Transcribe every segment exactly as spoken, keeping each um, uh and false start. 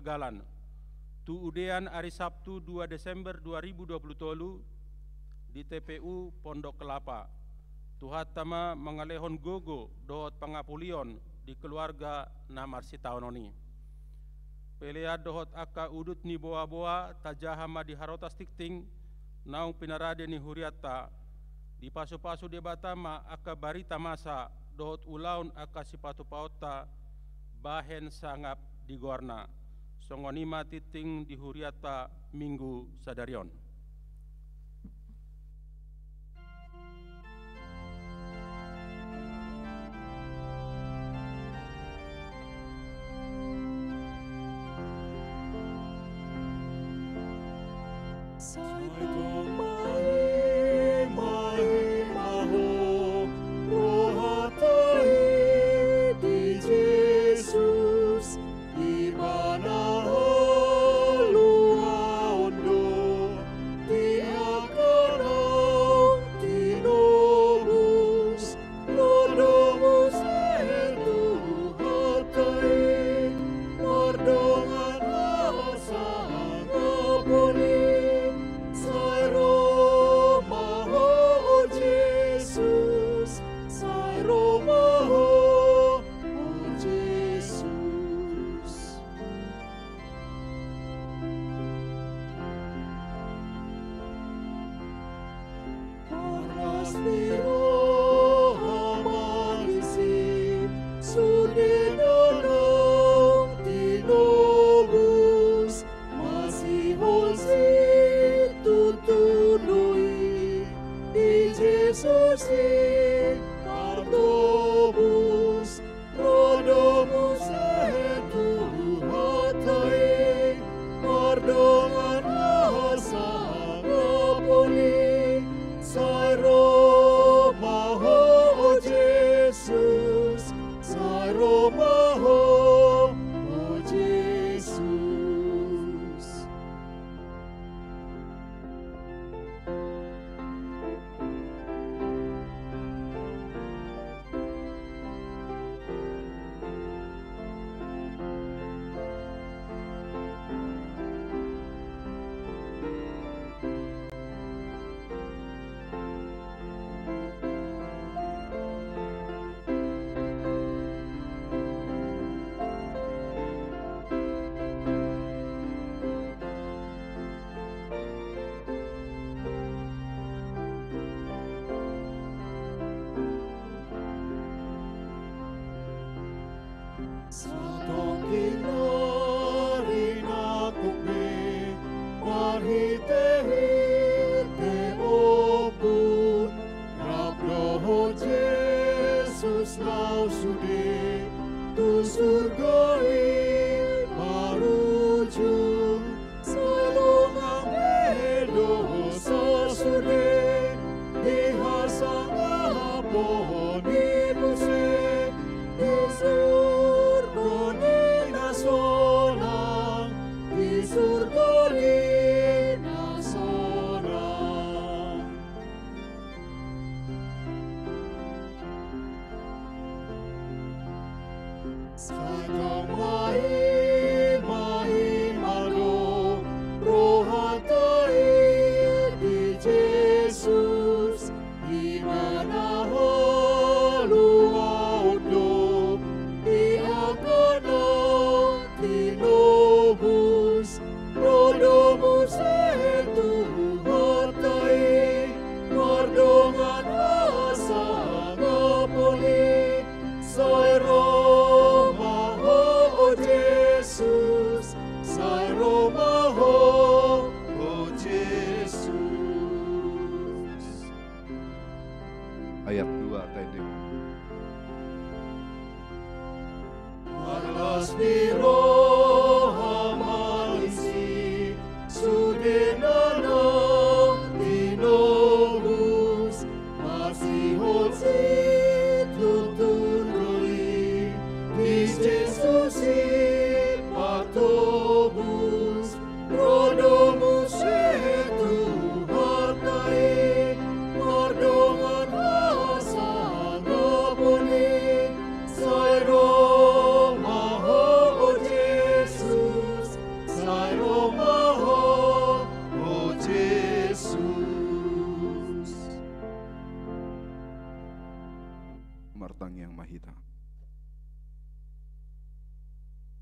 Galan, tu udean ari Sabtu dua Desember dua ribu dua puluh tolu, di T P U Pondok Kelapa. Tuhanta ma mangalehon gogo dohot pangapulion di keluarga na marsitaonon i. Pelean dohot angka udut ni boaboa tajaha ma di harotas tingting naung pinarade ni hurianta. Dipasupasu Debata ma angka barita masa dohot ulaon angka sipatupaonta bahen sangap di goarna. Songon i ma tingting di hurianta Minggu sadari on. Sai tumai, mai maho, rohanta i di Jesus, Ibana haluaon do.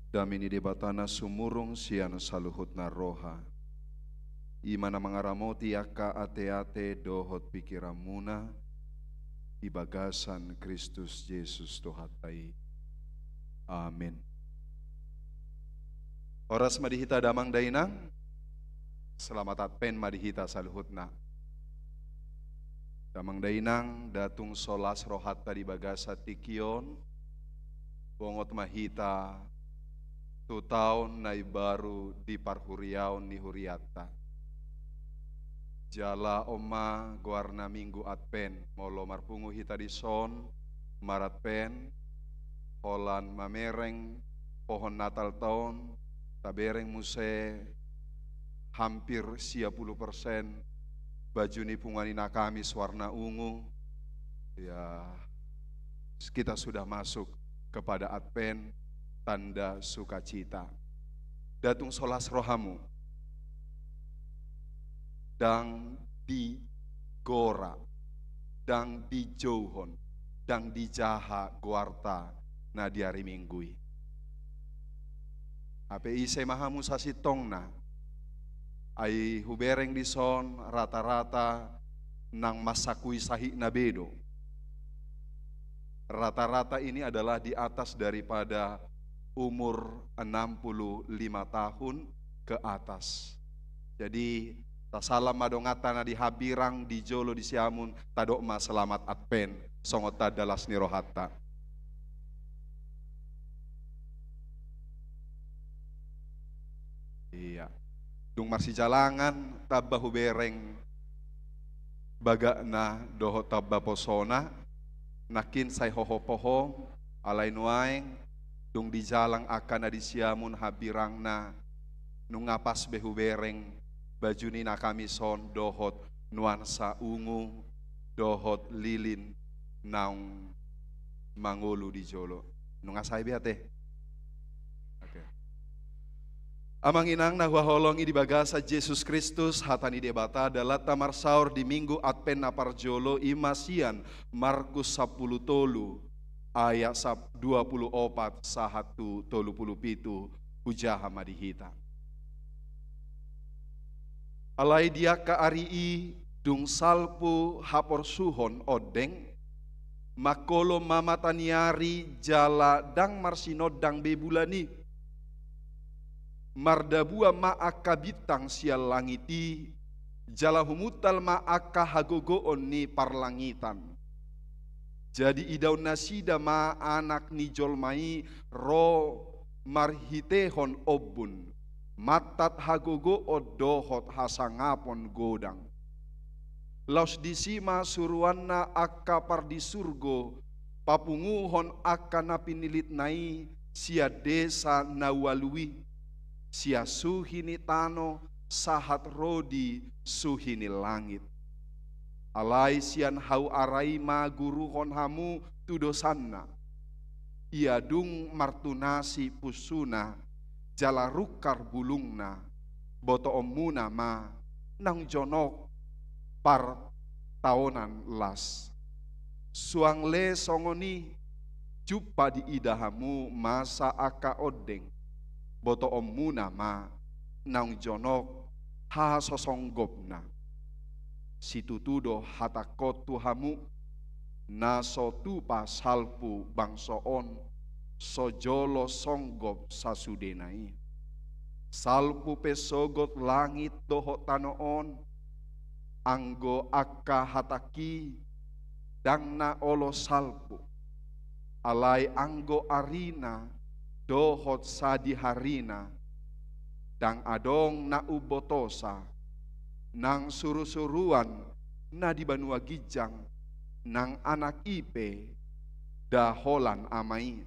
Dame ni Debata na sumurung sian saluhutna roha, i ma na mangaramoti angka ateate dohot pingkiranmuna di bagasan Kristus Jesus Tuhanta i. Amen. Horas ma di hita damang dainang. Selamat Advent ma di hita saluhutna. Damang dainang, nda tung so las rohanta di bagasan tingki on, bongot ma hita tu taon na imbaru di parhuriaon ni hurianta. Jala on ma goarna Minggu Advent, molo marpungu hita dison, mar-Advent, holan mamereng pohon Natalta on, tabereng muse hampir sia pulu persen baju ni punguan i na Kamis warna ungu. Ya, kita sudah masuk kepada Advent, tanda sukacita. Nda tung so las rohamu. Ndang digora, ndang dijouhon, ndang dijaha goarta na di ari Minggu i. Hape ise ma hamu sasintongna? Ai hubereng dison rata-rata nang mansakui sahitna be do. Rata-rata ini adalah di atas daripada umur enam puluh lima tahun ke atas. Jadi, tasalam ma donganta na di hambirang, di jolo, di siamun, tadok ma selamat Advent, songon tanda las ni rohanta. Iya. Dung marsijalangan, tamba hubereng bagakna dohot tamba posona, nangkin sai hohom-hohom, alai nuaeng, dung dijalang angka na di siamun hambirangna, nunga pas be hubereng baju ni na Kamis on dohot nuansa ungu, dohot lilin naung mangolu di jolo. Nunga sae be ate. Oke. Amang inang na huhaholongi di bagasan Jesus Kristus, hata ni Debata, dalanta marsaor di Minggu Advent na parjolo i ma sian Markus sampulu tolu ayat sap-, dua pulu opat sahat tu tolu pulu pitu, hujaha ma di hita. Alai di angka ari i dung salpu haporsuhon ondeng, mangkolo ma mata ni ari jala ndang marsinondang be bulan i. Mardabuan ma angka bintang sian langit i, jala humuntal ma angka hagogoon ni parlangitan. Jadi idaon nasida ma Anak ni jolma i ro marhitehon ombun, mantat hagogoon dohot hasangapon godang. Laos disi ma suruanna angka pardisurgo papunguhon angka na pinillitna i sian desa na ualu i, sian suhi ni tano sahat ro di suhi ni langit. Alai sian hau ara i ma guruhon hamu tu dosanna. Ia dung martunasi punsuna, jala rungkar bulungna, botoonmuna ma naung jonok partaonan las. Suang le songon i, jumpa diida hamu masa angka ondeng, botoonmuna ma naung jonok hasosonggopna. Situtu do hatangkon tu hamu, na so tupa salpu bangso on, so jolo songgop sasudena i. Salpu pe sogot langit dohot tano on, anggo angka hatangki ndang na olo salpu. Alai anggo arina dohot sadiharina, ndang adong na umbotosa, nang surusuruan na di banua ginjang, nang Anak i pe, nda holan Ama i.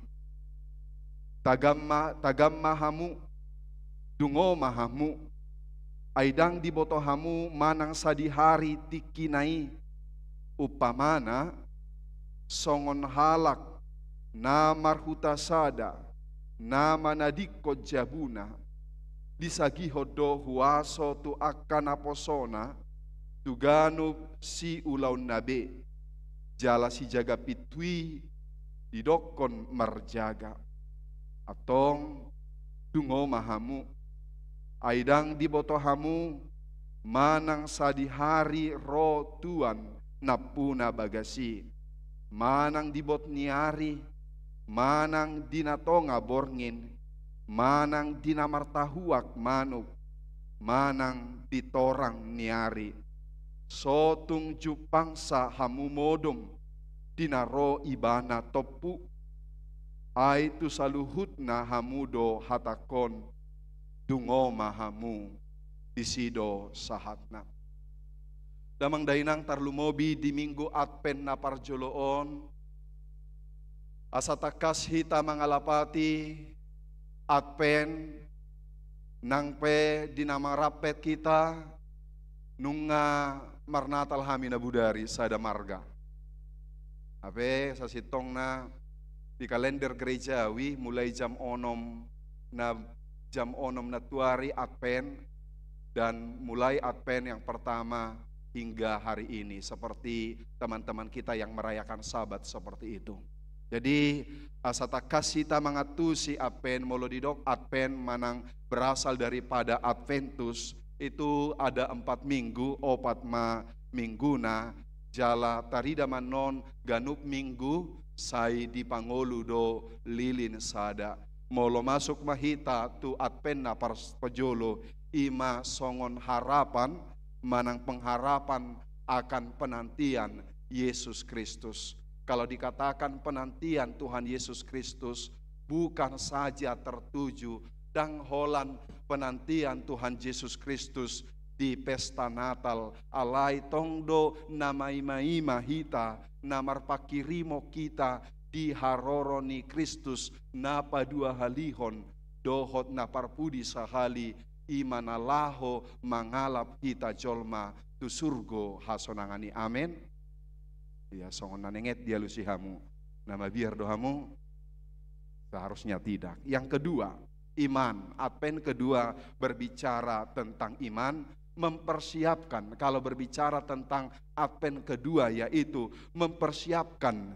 Tagam ma, tagam ma hamu, dungo ma hamu, ai ndang diboto hamu manang sadihari tingkina i. Umpamana, songon halak na marhuta sada, na manadingkon jabuna, disagihon do huaso tu angka naposona, tu ganup siulaonna be, jala sijaga pintu i didokkon marjaga. Antong, Dungo ma hamu, ai ndang diboto hamu manang sadihari ro tuan nampuna bagas i, manang di bod ni ari, manang di na tonga borngin, manang di na martahuak manuk, manang di torang ni ari. So tung jumpangsa hamu modom di na ro Ibana tompu. Ai tu saluhutna hamu do hatangkon, dungo ma hamu, disi do sahatna. Damang dainang, tarlumobi di Minggu Advent na parjolo on, asa tangkas hita mangalapati Advent, nang pe di na marampet hita, nunga marnatal hami na bodari sada marga. Hape sasintongna di kalender gerejawi mulai jam onom na, jam onom nantuari Advent, dan mulai Advent yang pertama hingga hari ini, seperti teman-teman kita yang merayakan Sabat seperti itu. Jadi, asa tangkas hita mangantusi Advent, molo didok Advent manang berasal daripada Adventus, itu ada empat minggu, opat ma mingguna, jala tarida ma annon ganup minggu sai dipangolu do lilin sada. Molo masuk ma hita tu Advent na parjolo, i ma songon harapan, manang pengharapan akan penantian Yesus Kristus. Kalau dikatakan penantian Tuhan Yesus Kristus, bukan saja tertuju, ndang holan penantian Tuhan Yesus Kristus di pesta Natal, alai tong do na maimaima hita, na marpanghirimon hita di haroro ni Kristus na paduahalihon, dohot na parpudi sahali, i ma na laho mangalap hita jolma tu surgo hasonangan i. Amen. Ia, songon na nenget dialusi hamu, na mabiar do hamu? Seharusnya tidak. Yang kedua, iman. Advent kedua berbicara tentang iman, mempersiapkan. Kalau berbicara tentang Advent kedua, yaitu mempersiapkan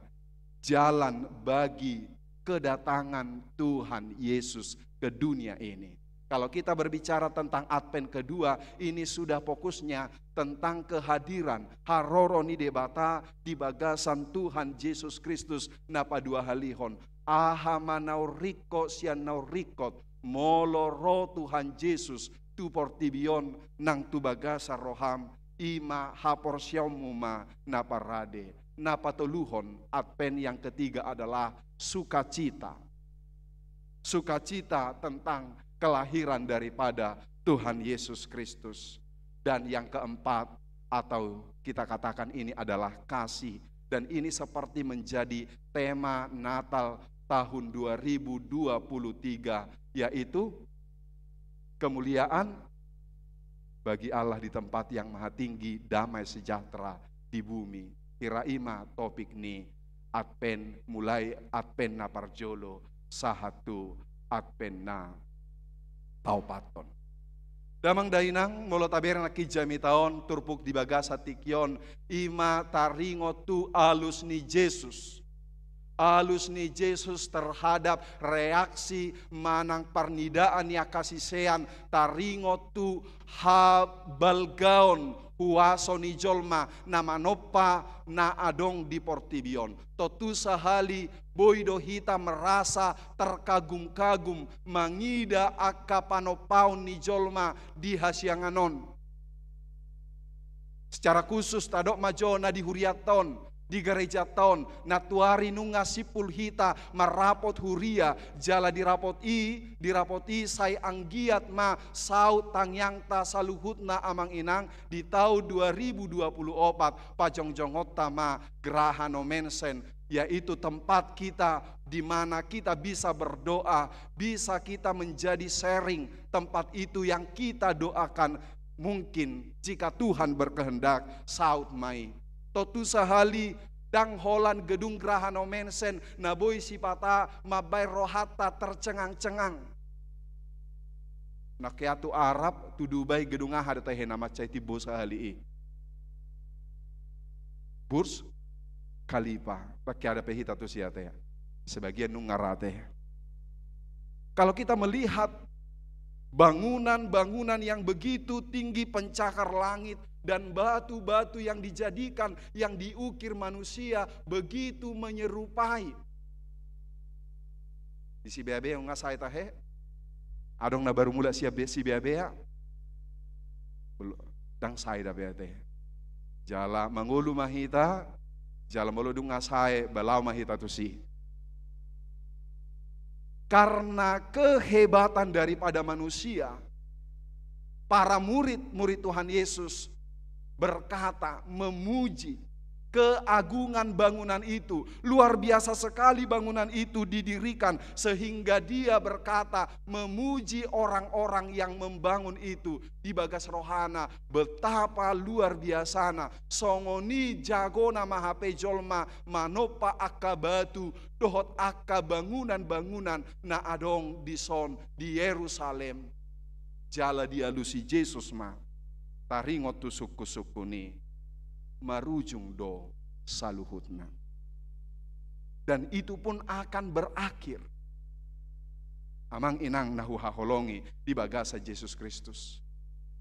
jalan bagi kedatangan Tuhan Yesus ke dunia ini. Kalau kita berbicara tentang Advent kedua, ini sudah fokusnya tentang kehadiran haroro ni Debata di bagasan Tuhan Yesus Kristus na paduahalihon. Aha ma na ringkot sian na ringkot, molo ro Tuhan Yesus tu portibi on nang tu bagasan roham, i ma haporseaonmu ma na parade. Na patoluhon, Advent yang ketiga adalah sukacita. Sukacita tentang kelahiran daripada Tuhan Yesus Kristus. Dan yang keempat, atau kita katakan ini adalah kasih. Dan ini seperti menjadi tema Natal tahun dua ribu dua puluh tiga, yaitu kemuliaan bagi Allah di tempat yang maha tinggi, damai sejahtera di bumi. Hira i ma topik ni Advent, mulai Advent na parjolo sahat tu Advent na paopathon. Damang dainang, molo tabereng nangkin jamita on, turpuk di bagasan tingki on, i ma taringot tu alus ni Jesus. Alus ni Jesus terhadap reaksi manang parnidaan ni angka sisean taringot tu habalgaon huaso ni jolma na manompa na adong di portibi on. Tontu sahali boi do hita merasa terkagum-kagum mangida angka panompaon ni jolma di hasiangan on. Secara khusus, tadok ma jo na di hurianta on, di garejanta on, nantuari nunga simpul hita marrapot huria, jala di rapot i, di rapot i sai anggiat ma saut tangiangta saluhutna amang inang, di taon dua ribu dua puluh opat, pajongjongonta ma Grahanomensen, yaitu tempat kita di mana kita bisa berdoa, bisa kita menjadi sharing tempat itu yang kita doakan. Mungkin jika Tuhan berkehendak, saut ma i. Tontu sahali ndang holan gedung Grahanomensen na boi sipata mambaen rohanta tercengang-cengang. Nangkin tu Arab, tu Dubai, gedung aha do tahe na mansai timbo sahali i? Burj Khalifa. Nangkin ada pe hita tu sia tahe. Sebagian nunga ra tahe. Kalau kita melihat bangunan-bangunan yang begitu tinggi pencakar langit dan batu-batu yang dijadikan, yang diukir manusia begitu menyerupai. Di Sibeabea nunga sae tahe? Adong na baru mulak Siabe-, Sibeabea? Belum. Ndang sae dope tahe. Jala mangolu ma hita, jala molo dung nunga sae, ba laho ma hita tusi. Karena kehebatan daripada manusia, para murid-murid Tuhan Yesus berkata, memuji keagungan bangunan itu. Luar biasa sekali bangunan itu didirikan, sehingga dia berkata, memuji orang-orang yang membangun itu. Di bagas rohana, betapa luar biasana. Songon i jagona ma hape jolma manompa angka batu dohot angka bangunan-bangunan na adong dison di Yerusalem. Jala dialusi Jesus ma, taringot tu sungkun-sungkun i, marujung do saluhutna. Dan itu pun akan berakhir. Amang inang na huhaholongi di bagasan Jesus Kristus.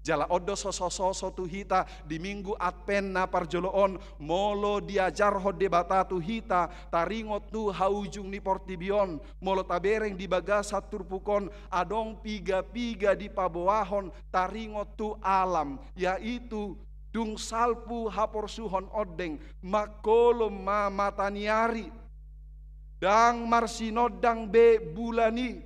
Jala on do sosososo tu hita di Minggu Advent na parjolo on, molo diajarhon Debata tu hita, taringot tu haujung ni portibi on, molo tabereng di bagasan turpuk on, adong piga-piga dipaboahon taringot tu alam, yaitu dung salpu haporsuhon ondeng, mangkolom ma mata ni ari. Ndang marsinondang be bulan i,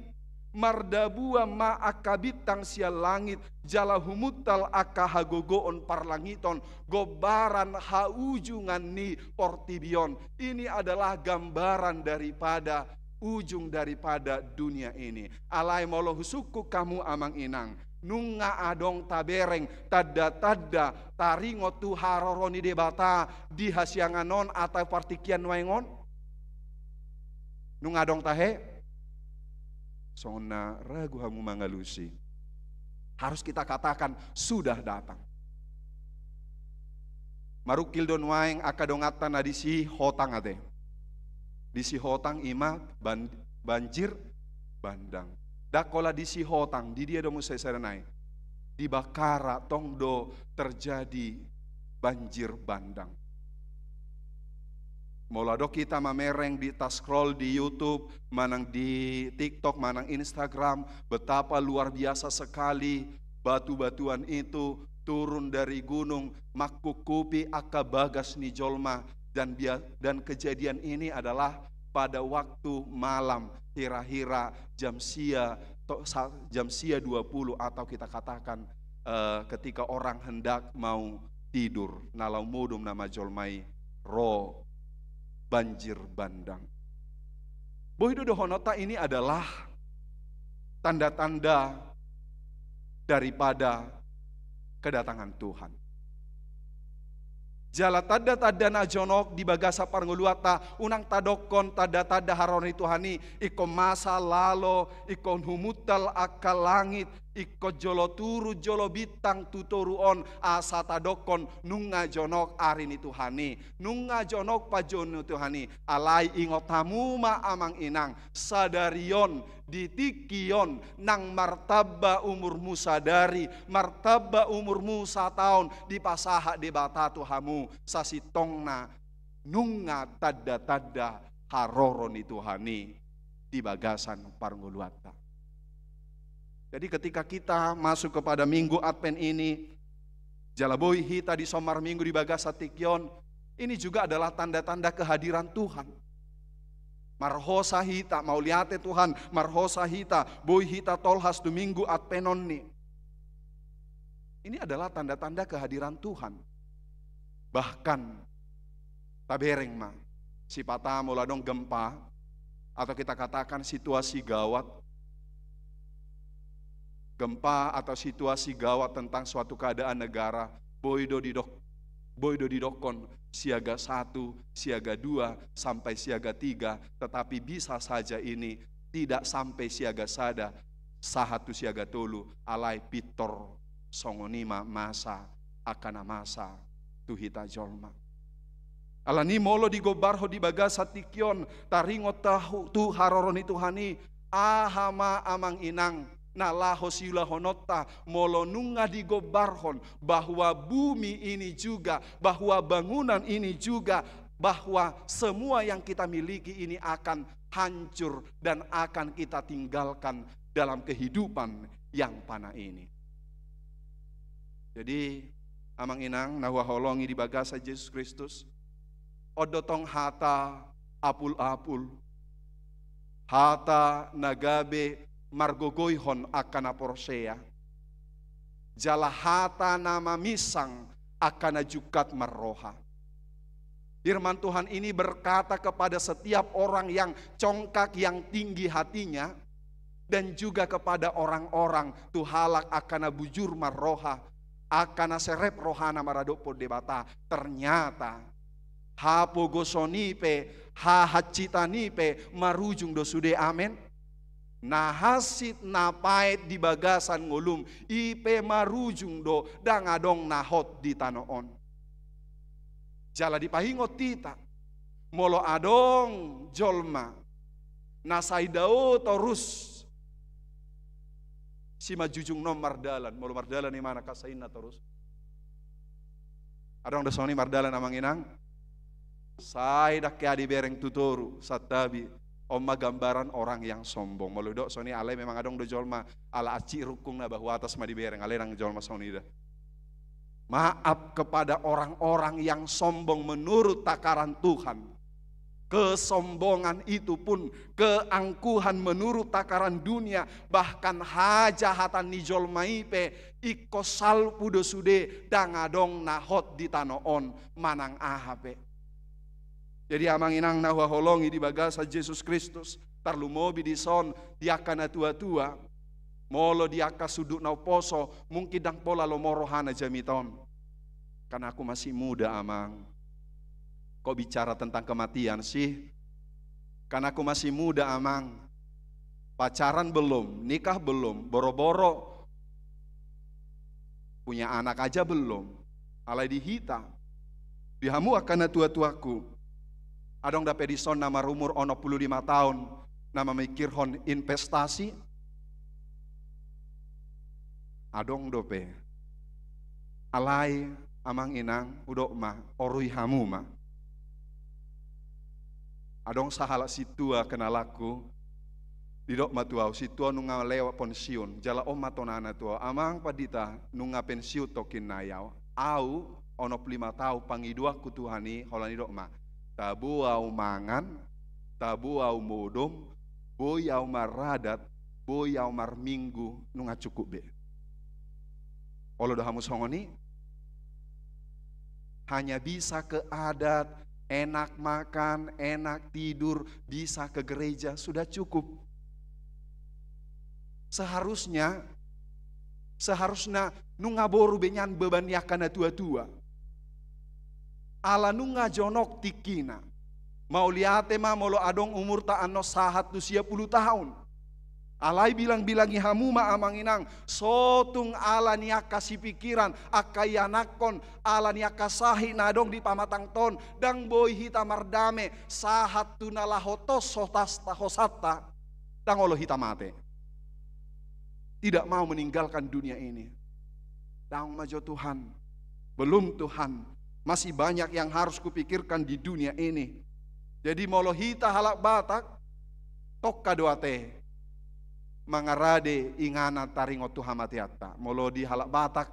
mardabuan ma angka bintang sian langit, jala humuntal angka hagogoon parlangiton, gombaran haujungan ni portibi on. Ini adalah gambaran daripada ujung daripada dunia ini. Alai molo husungkun hamu amang inang, nunga adong tabereng tanda-tanda taringot tu haroro ni Debata di hasiangan on atau partingkian nuaeng on? Nunga adong tahe? Songon na ragu hamu mangalusi. Harus kita katakan, sudah datang. Marungkil do nuaeng angka donganta na di Sihotang ate. Di Sihotang ima ban-, banjir bandang. Ndang holan di Sihotang, di dia do muse sada nai? Di Bakara tong do terjadi banjir bandang. Molo adong hita mamereng di ta-scroll di YouTube, manang di TikTok, manang Instagram, betapa luar biasa sekali batu-batuan itu turun dari gunung, mangkukkupi angka bagas ni jolma, dan bia-, dan kejadian ini adalah pada waktu malam, hira-hira jam sia, to-, sa-, jam sia dua puluh, atau kita katakan, eh, ketika orang hendak mau tidur, na laho modom nama jolma i, ro banjir bandang. Boi do dohononta ini adalah tanda-tanda daripada kedatangan Tuhan. Jala tanda-tanda na jonok di bagasan parngoluanta, unang tadokkon tanda-tanda haroro ni Tuhan i, ingkon masa lalo, ingkon humuntal angka langit, ingkon jolo turun jolo bintang tu toru on, asa tadokkon nunga jonok ari ni Tuhan i, nunga jonok panjouon ni Tuhan i. Alai ingot hamu ma amang inang, sadari on, di tingki on, nang martamba umurmu sadari, martamba umurmu sataon, dipasahat Debata tu hamu, sasintongna nunga tanda-tanda haroro ni Tuhan i di bagasan parngoluanta. Jadi ketika kita masuk kepada Minggu Advent ini, jala boi hita dison marminggu di bagasan tingki on, ini juga adalah tanda-tanda kehadiran Tuhan. Marhosa hita, mauliate Tuhan, marhosa hita, boi hita tolhas tu Minggu Advent on ni. Ini adalah tanda-tanda kehadiran Tuhan. Bahkan, tabereng ma, sipata molo adong gempa, atau kita katakan situasi gawat, gempa atau situasi gawat tentang suatu keadaan negara, boi do didok-, boi do didokkon siaga satu, siaga dua, sampai siaga tiga, tetapi bisa saja ini tidak sampai siaga sada, sahat tu siaga tolu, alai pintor songon i ma masa, angka na masa tu hita jolma. Alani molo digombarhon di bagasan tingki on, taringot tahu-, tu haroro ni Tuhan i, Aha ma amang inang na laho siulahononta molo nunga digombarhon bahwa bumi ini juga, bahwa bangunan ini juga, bahwa semua yang kita miliki ini akan hancur dan akan kita tinggalkan dalam kehidupan yang fana ini. Jadi, amang inang na huhaholongi di bagasan Jesus Kristus, on do tong hata apul-apul, hata na gabe margogoihon angka na porsea, jala hata na maminsang angka na jungkat marroha. Firman Tuhan ini berkata kepada setiap orang yang congkak, yang tinggi hatinya, dan juga kepada orang-orang tu halak angka na bujur marroha, angka na serep rohana maradophon Debata. Ternyata hapogoson i pe, hahansitan i pe marujung do sude. Amen. Na hansit na paet di bagasan ngolum i pe marujung do, ndang adong na hot di tano on. Jala dipaingot hita, molo adong jolma na sai dao torus simanjujungna on mardalan, molo mardalan i ma na hasainna torus. Adong do songon i mardalan amang inang? Sai ndang hea dibereng tu toru, santabi. On ma gambaran orang yang sombong. Molo didok songon i, alai memang adong do jolma ala aci rungkungna, bahu atas ma dibereng, alai ndang jolma songon i da. Maaf kepada orang-orang yang sombong menurut takaran Tuhan. Kesombongan itu pun keangkuhan menurut takaran dunia, bahkan hajahatan ni jolma i pe ingkon salpu do sude, ndang adong na hot di tano on manang aha pe. Jadi amang inang na huhaholongi di bagasan Jesus Kristus, tarlumobi dison di angka na tua-tua, molo di angka sundut na umposo, mungkin ndang pola lomo rohana jamita on. Kan aku masih muda, amang. Kok bicara tentang kematian sih? Kan aku masih muda, amang. Pacaran belum, nikah belum, boro-boro punya anak aja belum. Alai di hita, di hamu angka na tua-tuaku, adong dope dison na marumur onom pulu lima taon na mamikirhon investasi? Adong dope. Alai amang inang, hudok ma, orui hamu ma. Adong sahalak sintua kenalanku, didok ma tu ahu, sintua nunga lewat pensiun, jala on ma tonana tu ahu, "Amang pandita, nunga pensiun tongkin nai ahu." Ahu, onom pulu lima taon pangidoanku Tuhan i, holan didok ma, "Tabo ahu mangan, tabo ahu modom, boi ahu maradat, boi ahu marminggu, nunga cukup be." Olo do hamu songon i? Hanya bisa ke adat, enak makan, enak tidur, bisa ke gereja, sudah cukup. Seharusnya, seharusnya nunga boru be nian beban ni angka na tua-tua. Ala nunga jonok tingkina. Mauliate ma molo adong umurta annon sahat tu sia pulu taon. Alai bilang-bilangi hamu ma amang inang, so tung ala ni angka sipingkiran, angka ianakhon, ala ni angka sahit na adong di pamatangta on, ndang boi hita mardame sahat tu na laho tos hotasta, hosanta, ndang olo hita mate. Tidak mau meninggalkan dunia ini. Daong ma jo Tuhan. Belum Tuhan. Masih banyak yang harus kupikirkan di dunia ini. Jadi molo hita halak Batak, tongka do ate mangarade inganan taringot tu hamateanta. Molo di halak Batak,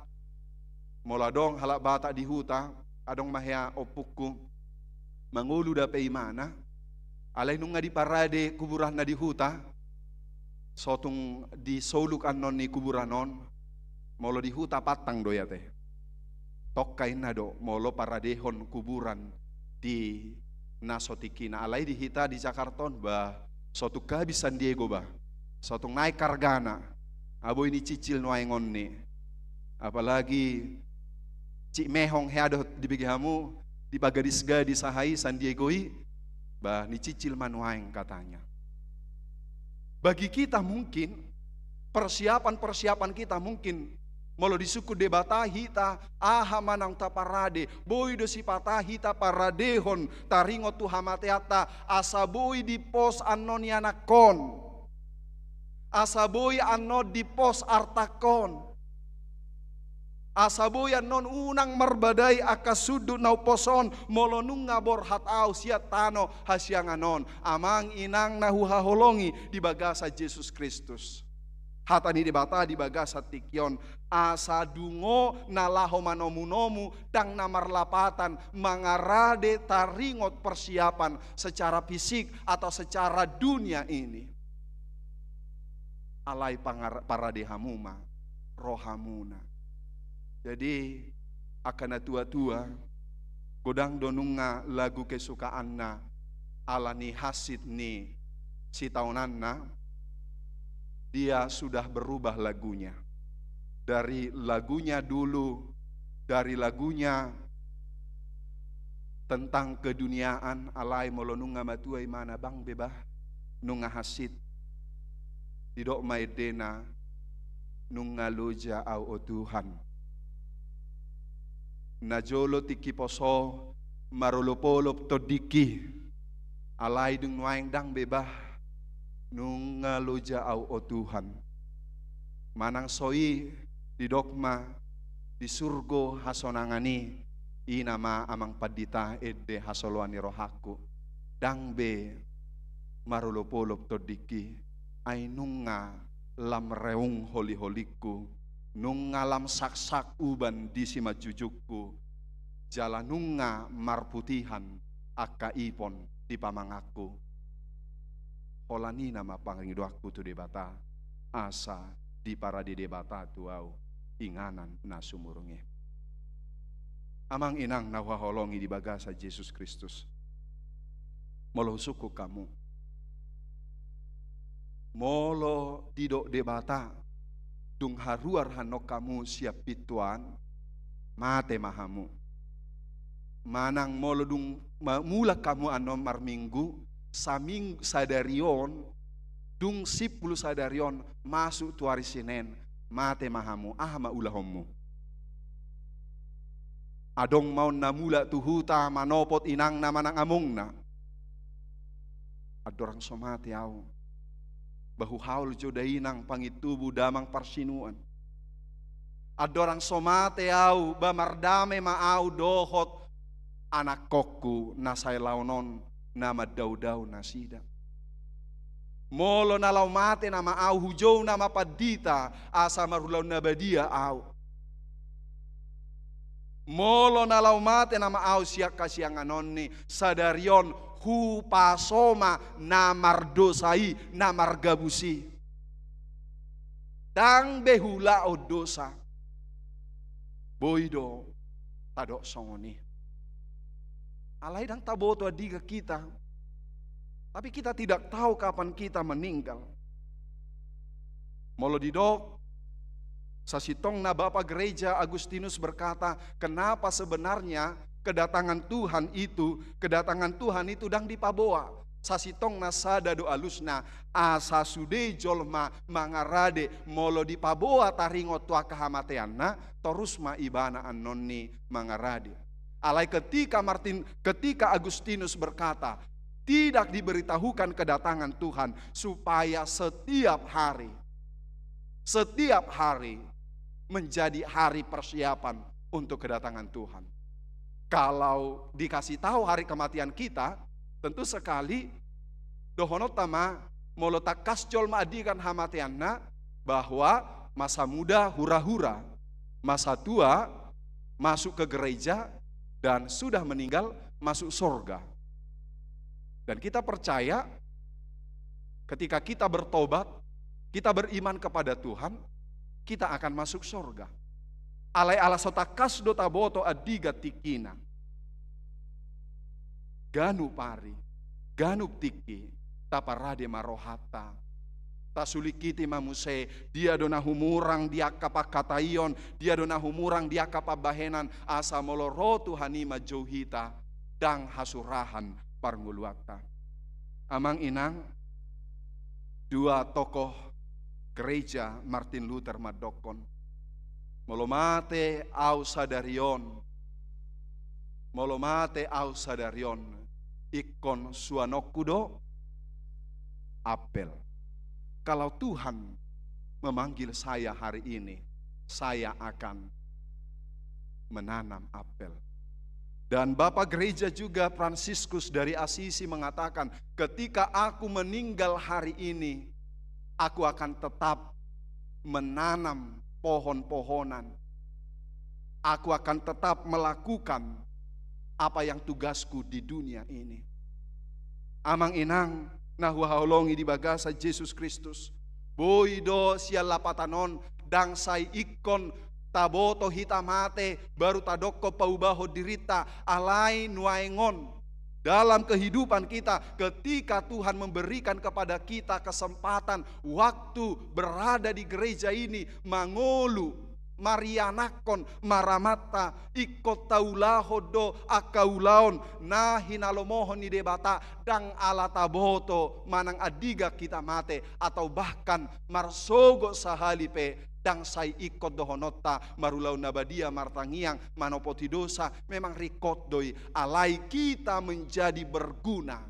molo adong halak Batak di huta, adong ma hea ompungku, mangolu dope imana, alai nunga diparade kuburanna di huta, so tung di soluk annon ni kuburan on, molo di huta pantang do i ate. Tongka inna do molo paradehon kuburan di na so tingkina. Alai di hita di Jakarta on, bah, so tung habis San Diego, bah, so tung naek hargana. Boi nicicil nuaeng on ni. Apalagi cik mehong hea dohot dibege hamu, dipagadis-gadis aha i San Diego i, bah, nicicil ma nuaeng katanya. Bagi kita mungkin, persiapan-persiapan kita mungkin, molo disungkun Debata hita, aha ma naung taparade, boi do sipata hita paradehon taringot tu hamateanta, asa boi dipos annon ianakhon. Asa boi annon dipos artangkon. Asa boi annon unang marbadai angka sundut na umpos on, molo nunga borhat ahu sian tano hasiangan on. Amang inang na huhaholongi di bagasan Jesus Kristus. Hata ni Debata di bagasan tingki on, asa dungo na laho manomunomu, ndang na marlapatan, mangarade taringot persiapan secara fisik atau secara dunia ini. Alai pangar-, parade hamu ma rohamuna. Jadi, angka na tuatua, godang do nunga lagu kesukaanna, ala ni hansit ni sitaonanna, dia sudah berubah lagunya. Dari lagunya dulu, dari lagunya tentang keduniaan, alai molo nunga matua imana, ndang be bah, nunga hansit. Didok ma endena, nunga loja au o Tuhan. Najolo tingki poso marolopolop tondingki. Alai dung nuaeng ndang be bah, nunga loja au o Tuhan. Manang so i didok ma di surgo hasonangan i, i nama amang pandita ende hasoloan ni rohangku. Ndang be marolopolop tondingki, ai nunga lam reung holiholingku, nunga lam saksak uban di simanjujungku, jala nunga marputihan angka ipon di pamanganku. Holan i nama pangidoanku tu Debata, asa diparade Debata tu au inganan na sumurung i. Amang inang na huhaholongi di bagasan Jesus Kristus. Molo husungkun hamu, molo didok Debata, dung haruar annon hamu sian pintu an, mate ma hamu. Manang molo dung ma-, mulak hamu annon marminggu, saming-, sadari on, dung simpul sadari on, masuk tu ari Senen, mate ma hamu, aha ma ulahonmu? Adong ma on na mulak tu huta manopot inangna manang amongna. Andorang so mate au, bah huhaol jo da inang pangintubu damang parsinuan. Andorang so mate au, bah mardame ma au dohot anakkonku na sai laon on na mandaodao nasida. Molo na laho mate nama au, hujou nama pandita, asa marulaon na badia au. Molo na laho mate nama au sian hasiangan on ni, sadari on hupasoma na mardosa i, na margabus i. Ndang be huulahon dosa. Boi do tadok songon i. Alai ndang taboto andigan hita. Tapi kita tidak tahu kapan kita meninggal. Molo didok, sasintongna Bapa Gereja Agustinus berkata, kenapa sebenarnya kedatangan Tuhan itu, kedatangan Tuhan itu ndang dipaboa? Sasintongna sada do alusna, asa sude jolma mangarade, molo dipaboa taringot tu angka hamateanna, torus ma ibana annon ni mangarade. Alai ketika Martin, ketika Agustinus berkata, tidak diberitahukan kedatangan Tuhan, supaya setiap hari, setiap hari menjadi hari persiapan untuk kedatangan Tuhan. Kalau dikasih tahu hari kematian kita, tentu sekali dohononta ma, molo tangkas jolma andigan hamateanna, bahwa masa muda hura-hura, masa tua masuk ke gereja, dan sudah meninggal masuk sorga. Dan kita percaya, ketika kita bertobat, kita beriman kepada Tuhan, kita akan masuk sorga. Alai ala so tangkas do taboto andigan tingkina. Ganup ari, ganup tingki, taparade ma rohanta. Tasulingkiti ma muse, dia do na humurang di angka pangkataion, dia do na humurang di angka pambahenan, asa molo ro Tuhan i manjou hita, ndang hasurahan parngoluanta. Amang inang, dua tokoh gereja Martin Luther mandokkon, molo mate au sadari on, molo mate au sadari on, ingkon suanonku do ampel. kalau Tuhan memanggil saya hari ini, saya akan menanam apel. Dan Bapa Gereja juga, Fransiskus dari Assisi, mengatakan, "Ketika aku meninggal hari ini, aku akan tetap menanam pohon-pohonan. Aku akan tetap melakukan apa yang tugasku di dunia ini." Amang inang na huhaholongi di bagasan Jesus Kristus, boi do sian lapatan on, ndang sai ingkon taboto hita mate baru tadokkon paubahon dirinta, alai nuaeng on dalam kehidupan kita, ketika Tuhan memberikan kepada kita kesempatan, waktu berada di gereja ini, mangolu, marianakhon, maramanta, ingkon taulahon do angka ulaon na hinalomohon ni Debata, ndang ala taboto manang andigan hita mate, atau bahkan marsogot sahali pe, ndang sai ingkon dohononta marulaon na badia, martangiang, manopoti dosa. Memang ringkot do i, alai kita menjadi berguna.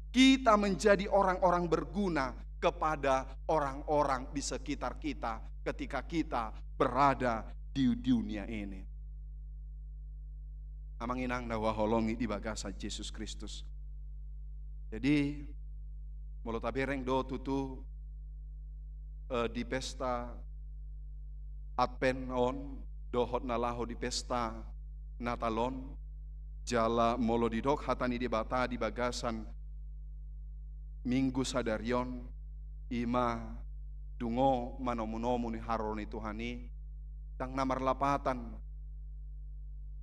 Kita menjadi orang-orang berguna kepada orang-orang di sekitar kita ketika kita berada di dunia ini. Amang inang na huhaholongi di bagasan Jesus Kristus. Jadi, molo tabereng do tutu, eh, di pesta Advent on, dohot na laho di pesta Natal on, jala molo didok hata ni Debata di bagasan Minggu sadari on, i ma dungo manomunomu ni haroro ni Tuhan i, ndang na marlapatan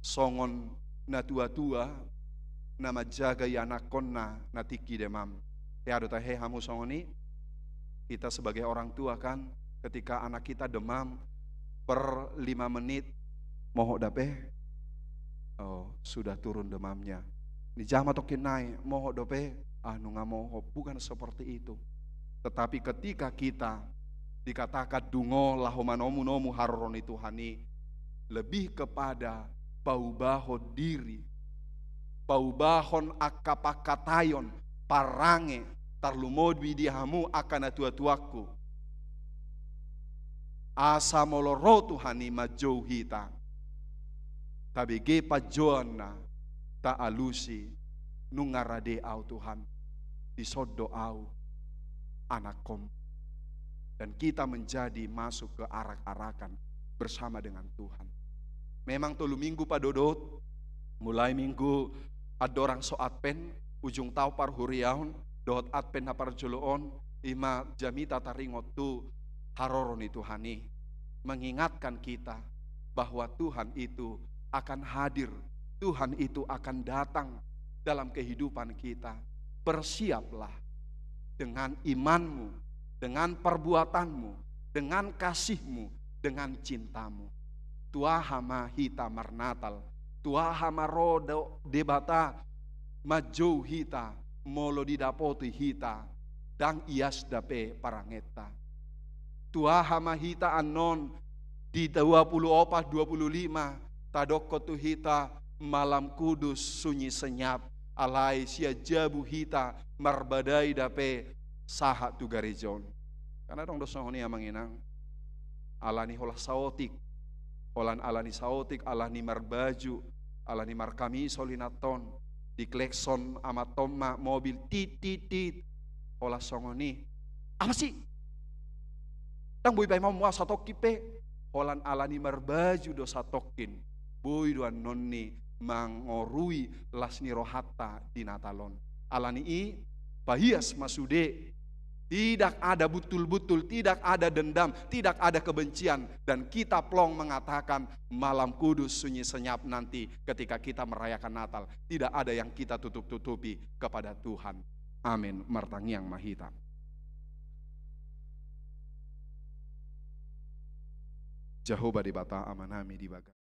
songon natuatua na manjaga ianakhonna na tingki demam. Hea do tahe hamu songon i? Kita sebagai orang tua kan, ketika anak kita demam per lima menit, mohop dape, oh, sudah turun demamnya. Dijama tongkin nai, mohop dope, ah, nunga mohop. Bukan seperti itu. Tetapi ketika kita dikatakan dungo laho manomunomu haroro ni Tuhan i, lebih kepada paubahon diri, paubahon angka pangkataion, parange, tarlumobi di hamu angka natuatuangku. Asa molo ro Tuhan i manjou hita, tabege panjouanna, taalusi, nunga rade au Tuhan, dison do au, anakkom. Dan kita menjadi masuk ke arak-arakan bersama dengan Tuhan. Memang tolu minggu padodot, mulai minggu andorang so Advent, ujung taon parhuriaon, dohot Advent na parjolo on, i ma jamita taringot tu haroro ni Tuhan i, mengingatkan kita bahwa Tuhan itu akan hadir, Tuhan itu akan datang dalam kehidupan kita. Bersiaplah dengan imanmu, dengan perbuatanmu, dengan kasihmu, dengan cintamu. Tu aha ma hita marnatal, tu aha ma ro do Debata manjou hita, molo didapoti hita ndang ias dape parangenta. Tu aha ma hita annon di dua puluh opat, dua puluh lima, tadokkon tu hita malam kudus sunyi senyap, alai sian jabu hita marbadai dape sahat tu gareja on. Kan adong do songon i amang inang, alani holan saotik, holan alani saotik, alani marbaju, alani markamisol inanton, diklekson amanton ma mobil, tit, tit, tit. Holan songon i. Apa sih? Ndang boi paima mua satongkin pe. Holan alani marbaju do satongkin, boi do annon i mangorui las ni rohanta di Natal on. Alani i, pahias ma sude. Tidak ada buntul-buntul, tidak ada dendam, tidak ada kebencian. Dan kita plong mengatakan malam kudus sunyi senyap nanti ketika kita merayakan Natal. Tidak ada yang kita tutup-tutupi kepada Tuhan. Amin. Martangiang ma hita. Jahowa Debata Amanami di bagas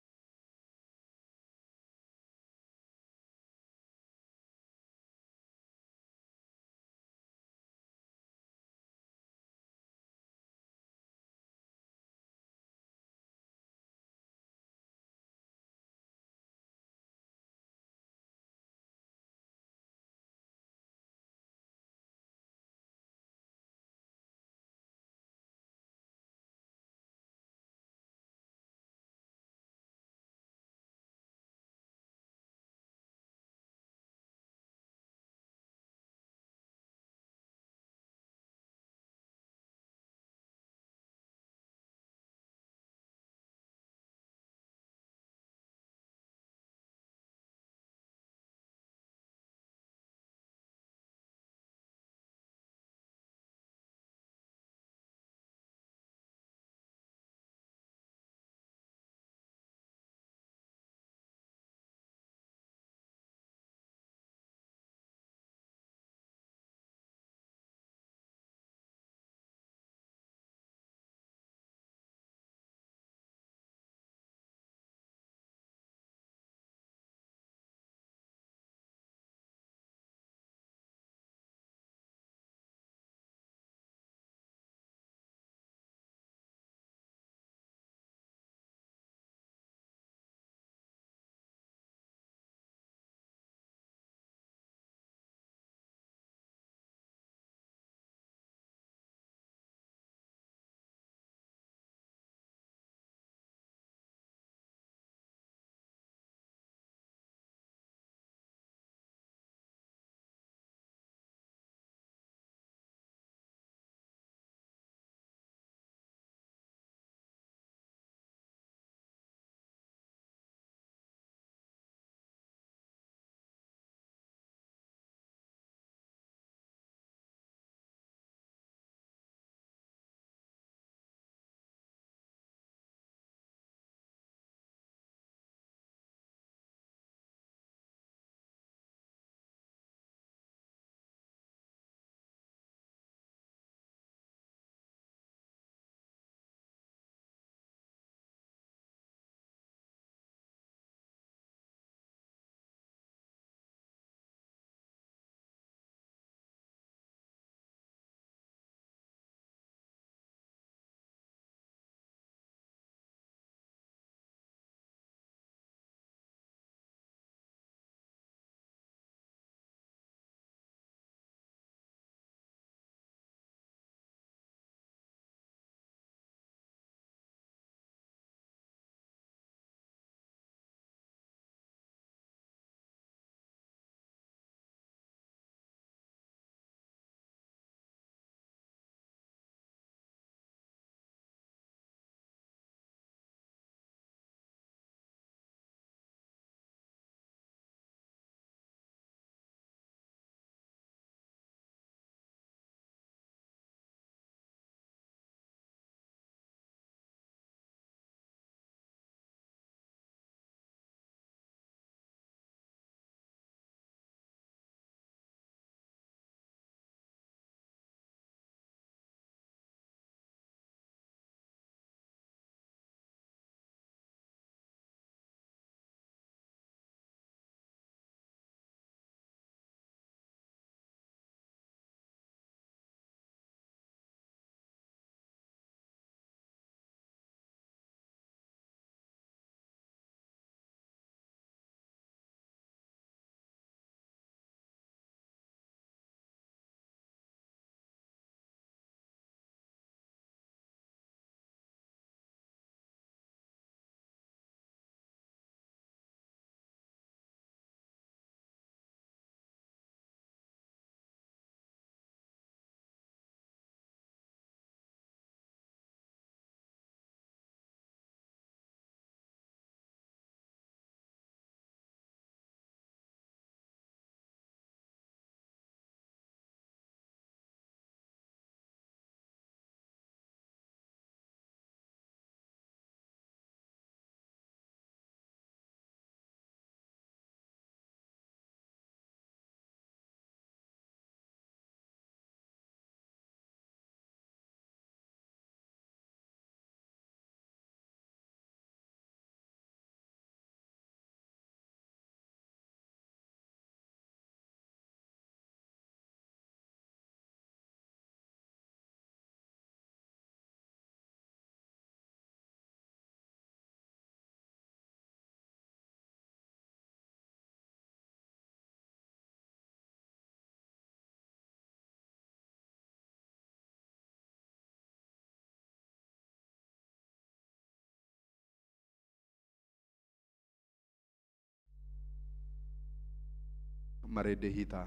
marende hita,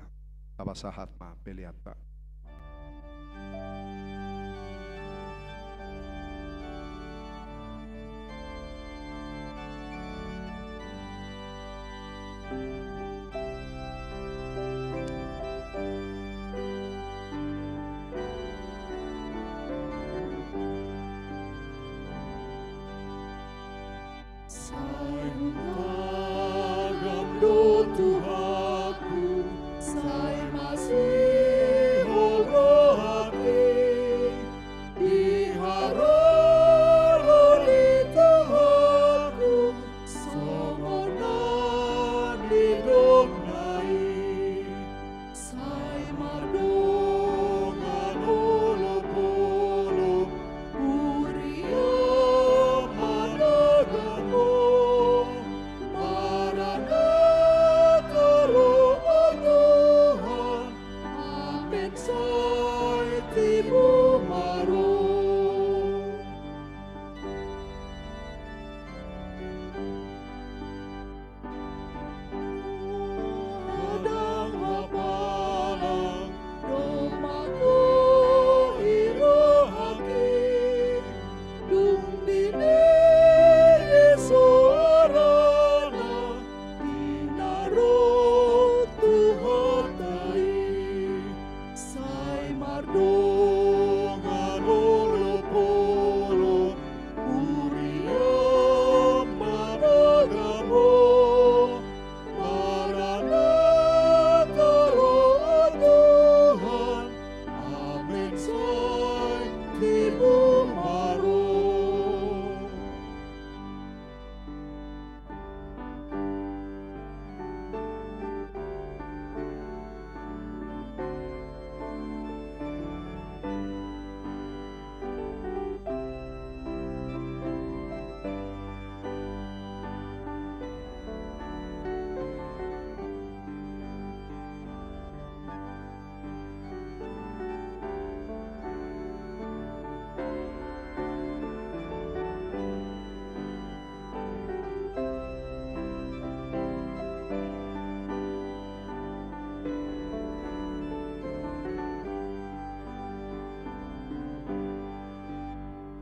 tapasahat ma peleanta. Sai hutagam do Tuhanku, sai masihol rohangki, di haroro ni Tuhanku, songon na nidokna i. Sai mardongan olopolop, huria managamo, Maranatha ro o Tuhan, amen, sai tibu ma ro. Adong hapalang domma i rohangki, dung didok soarana, di na ro Tuhanta i. Sai mardongan olopolop, huria managamo, Maranatha ro o Tuhan, amen, sai tibu ma ro.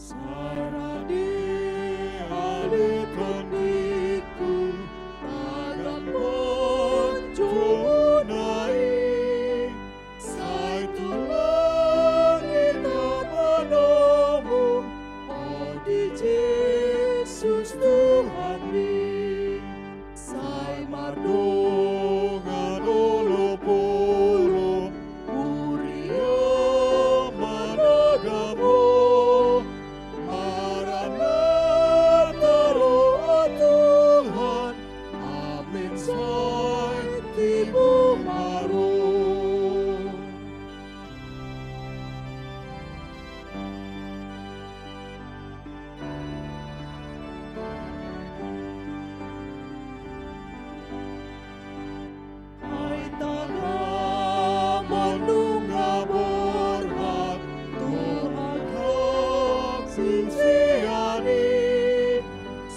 Sai rade ale tondingku, tagam panjouon i, sai tulang hita manomu, o di Jesus Tuhanmi. Sai mardongan olopolop, huria managamo, Maranatha ro o Tuhan, amen, sai tibu ma ro. Ai tagamon nunga borhat, tu hata sucian i,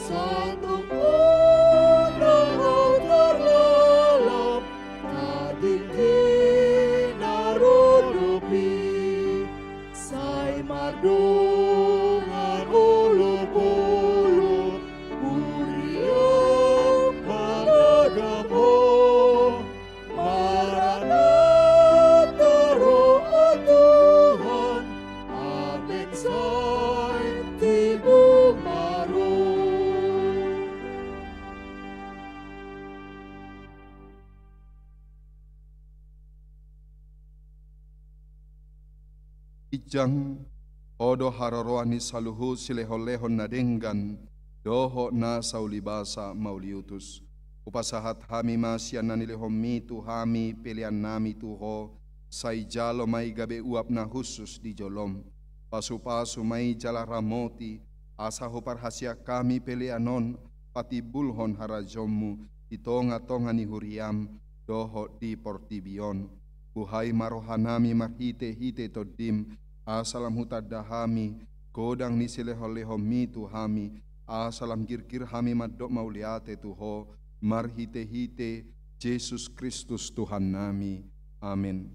satongkin na hau tarlalap, tatingki na rodop i. Sai mardongan olopolop, huria managamo, Maranatha ro o Tuhan, amen, sai tibu ma ro. Ginjang, Ho do haroroan ni saluhut silehonlehon na denggan dohot na saulibasa mauliutus. Hupasahat hami ma sian na nilehonMi tu hami peleannami tu Ho, sai jalo ma i gabe uap na hushus di joloM. Pasupasu ma i jala ramoti, asa huparhaseang hami pelean on patimbulhon harajaonMu di tongatonga ni huriaM dohot di portibi on. Buhai ma rohanami marhitehite TondiM, asa lam hutanda hami godang ni silehonlehonMi tu hami, asa lam girgir hami mandok mauliate tu Ho marhitehite Jesus Kristus Tuhannami. Amen.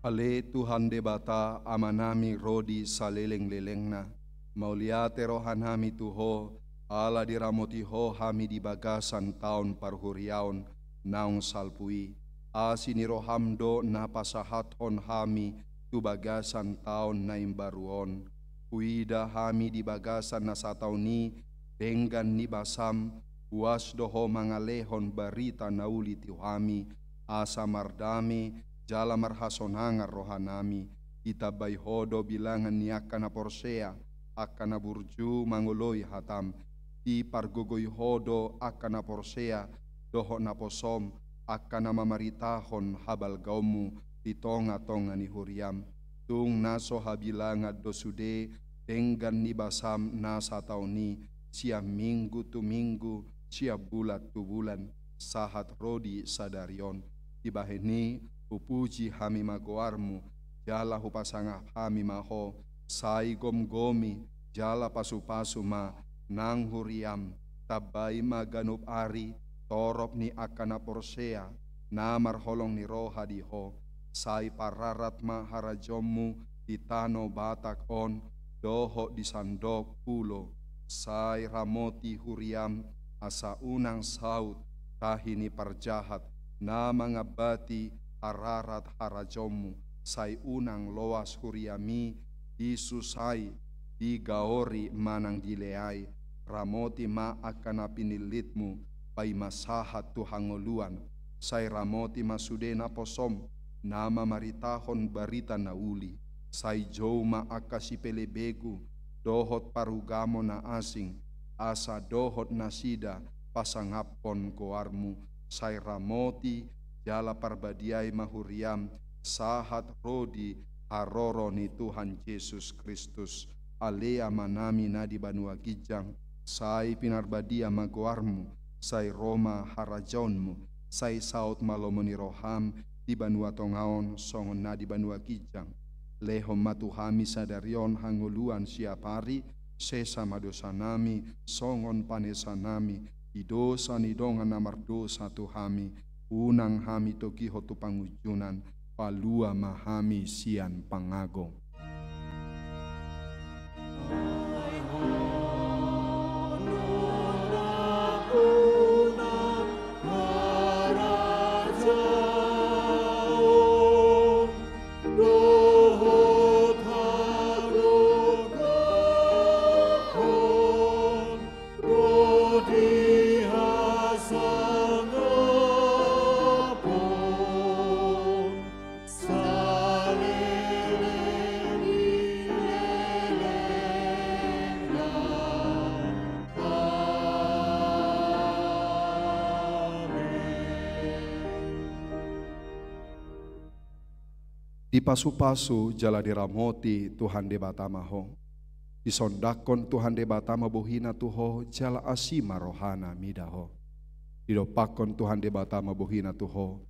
Ale Tuhan Debata, Amanami ro di salelenglelengna, mauliate rohanami tu Ho, ala diramoti Ho hami di bagasan taon parhuriaon naung salpu i. Asi ni roham do na pasahathon hami tu bagasan taon na imbaru on. Huida hami di bagasan na sataon i, denggan ni basam, boas do Ho mangalehon barita na uli tu hami, asa mardame jala marhasonangan rohanami. Ditambai Ho do bilangan ni angka na porsea, angka na burju mangoloi hatam. Dipargogoi Ho do angka na porsea dohot naposom, angka na mamaritahon habalgaonmu di tongatonga ni huriam. Tung na so habilangan do sude denggan ni basam na sataon i, sian minggu tu minggu, sian bulan tu bulan, sahat ro di sadari on. Dibahen i, hupuji hami ma goarmu, jala hupasangap hami ma Ho, sai gomgomi jala pasupasu ma nang huriam. Tambai ma ganup ari torop ni angka na porsea na marholong ni roha di Ho. Sai pararat ma harajaonmu di tano Batak on dohot di sandok pulo. Sai ramoti huriam asa unang saut tahi ni parjahat na mangambati hararat harajaonmu. Sai unang loas huriami disusai, digaori manang dileai. Ramoti ma angka na pinillitmu, paima sahat tu hangoluan. Sai ramoti ma sude naposom na mamaritahon barita na uli. Sai jou ma angka sipelebegu dohot parugamo na asing, asa dohot nasida pasangaphon goarmu. Sai ramoti jala parbadiai ma huriam sahat ro di haroro ni Tuhan Jesus Kristus. Ale Amanami na di banua ginjang, sai pinarbadia ma goarmu, sai ro ma harajaonmu, sai saut ma lomo ni roham di banua tonga on songon na di banua ginjang. Lehon ma tu hami sadari on hangoluan siapari, sesa ma dosanami songon panesanami di dosa ni dongan na mardosa tu hami. Unang hami togihon tu pangunjunan, palua ma hami sian pangago. Dipasupasu jala diramoti Tuhan Debata ma ho. Disondangkon Tuhan Debata ma bohina tu ho, jala asi ma rohana mida ho. Didompakkon Tuhan Debata ma bohina tu ho,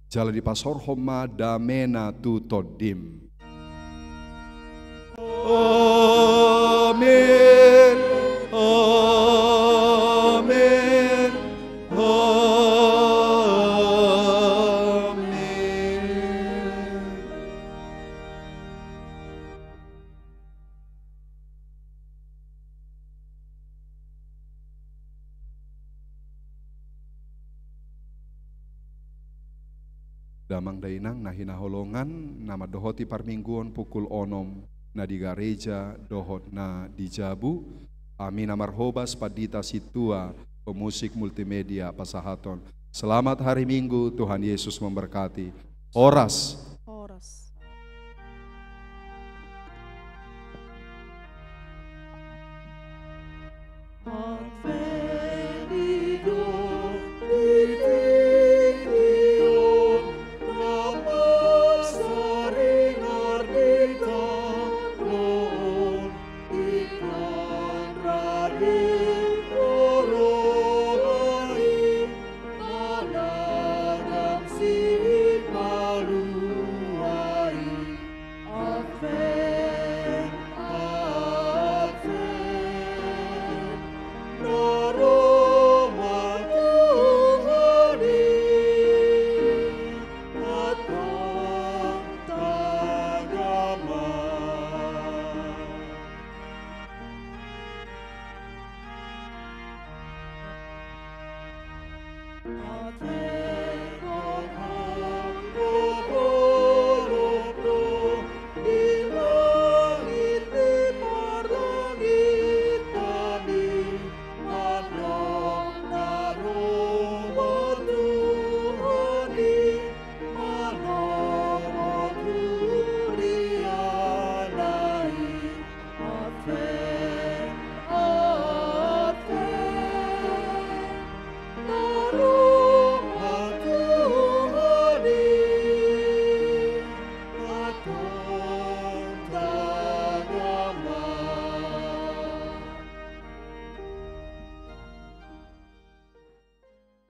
jala dipasorhon ma damena tu tondim. Amen. Amen. Amen. Damang dainang na hinaholongan, na mandohoti parmingguon pukul onom na di gareja dohot na di jabu, hami na marhobas pandita sintua, pemusik multimedia pasahaton. Selamat hari Minggu, Tuhan Yesus memberkati. Horas.